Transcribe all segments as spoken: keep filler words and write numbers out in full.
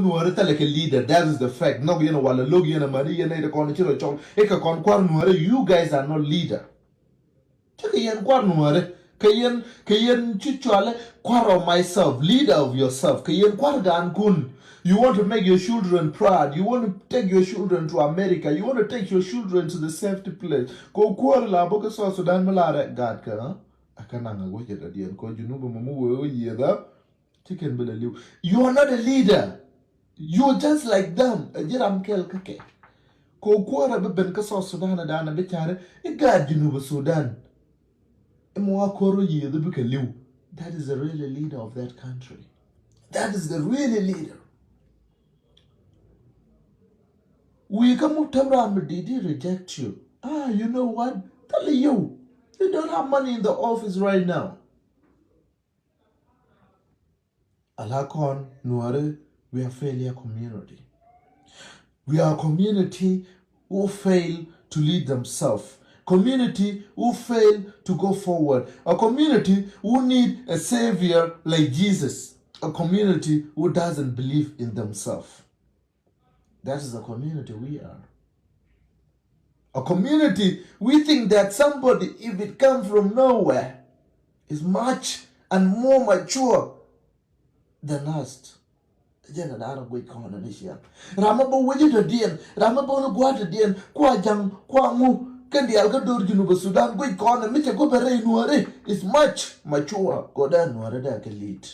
Nuäri thilɛ kɛ leader, that is the fact. Nhɔk yɛn walɛ lo̱k yɛn amäni yɛn nɛy ti kɔn ci rɔ cɔl i̱ kɛ kɔn kua̱r Nuäri, you guys are not leader. Cä kɛ yɛn kua̱r Nuäri, kɛ yɛn, kɛ yɛn ci cɔalɛ kua̱r of myself, leader of yourself. Kɛ yɛn kua̱r gaankun. You want to make your children proud. You want to take your children to America. You want to take your children to the safety place. Kɛ kuäär la bä kä South Sudan mi la rɛ gaat kä, ɛ kä naŋ a wecɛ dɔ̱diɛn kɛ Junub mɔ mi wee wä yiëëdhä. Ci kɛn bi lɛ li̱w. You are not a leader. You are just like them. Ɛ ji̱ ram kɛl kä kɛ. Kɛ kuäär a bi ben kä South Sudan a dan a bi carɛ i̱ gaat Junub Sudan. I̱ mɔ a ko̱r wä yiëëdhä bi kɛ li̱w. That is the really leader of that country. That is the really leader. Wi̱i̱ kä muktamar mi did he reject you? Ah, you know what? Thilɛ yio̱w. You don't have money in the office right now. Ala kɔn Nuäri, we are failure community. We are a community who fail to lead themselves. Community who fail to go forward. A community who need a savior like Jesus. A community who doesn't believe in themselves. That is the community we are. A community we think that somebody, if it come from nowhere, is much and more mature than us. Jɛn a da̱a̱n a guic kɔn ni ciɛŋ. Ram mi bä wec i̱ tɔ̱diɛn, ram mi bä ni gua̱a̱r tɔ̱diɛn, kua ja̱ŋ, kua ŋu, kɛn diaal kä do̱r Junub Sudan guic kɔn ni mi cɛ guic bɛ rɛy Nuäri is much mature kɛ dee Nuäri dee kɛ lead.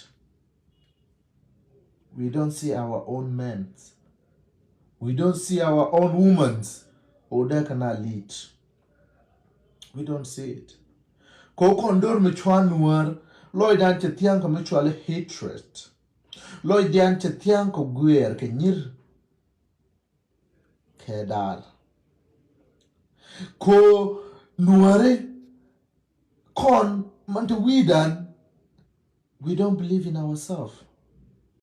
We don't see our own men. We don't see our own women. Ɔ dee kɛ na lead. We don't see it. Kɛ kɔn do̱r mi cua Nuäär, lɔcdan cɛ thia̱a̱ŋ kɛ mi cua lɛ hatred. Lɔcdan cɛ thia̱a̱ŋ kɛ guɛɛr kɛ nyir kɛ daar. Kɛ Nuääri kɔn man te wi̱i̱dan, we don't believe in ourselves.